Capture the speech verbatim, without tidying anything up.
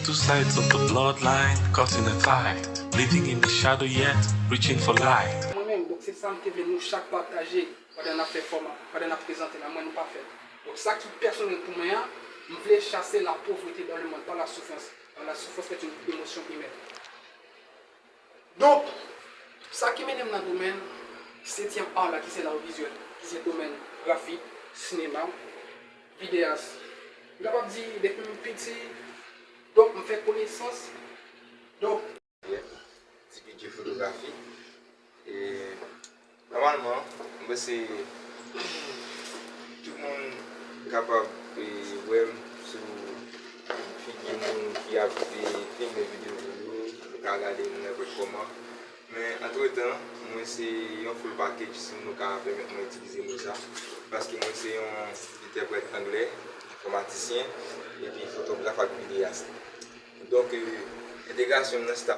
Two sides of the bloodline caught in a tie, living in the shadow yet reaching for light. Mwen menm, donk se sa m te vle nou chak pataje pandan n ap fè fòma, pandan n ap prezante la, mwen nou pa fè. Donk sa ki pèsonèl pou mwen an, m vle chase la pauvreté dans le monde par la souffrance, car la souffrance est une émotion humaine. Donk, sa ki mennen m nan domèn setyèm ar la ki se l'art visuel, ki se domèn grafik, sinema, videyas. M kapab di depi m piti, donk m fè konesans. Donk, T P J fotografi. E nòmalman, m panse tout moun kapab e, wè m sou figi moun ki ap e, filme videyo pou yo, yo ka gade m nenpòt kòman. Men antretan, mwen se yon full package si nou ka pèmèt mwen itilize mo sa, paske mwen se yon entèprèt anglè, enfòmatisyen, epi fotograf ak videyas. Donk, e, entegrasyon m nan staff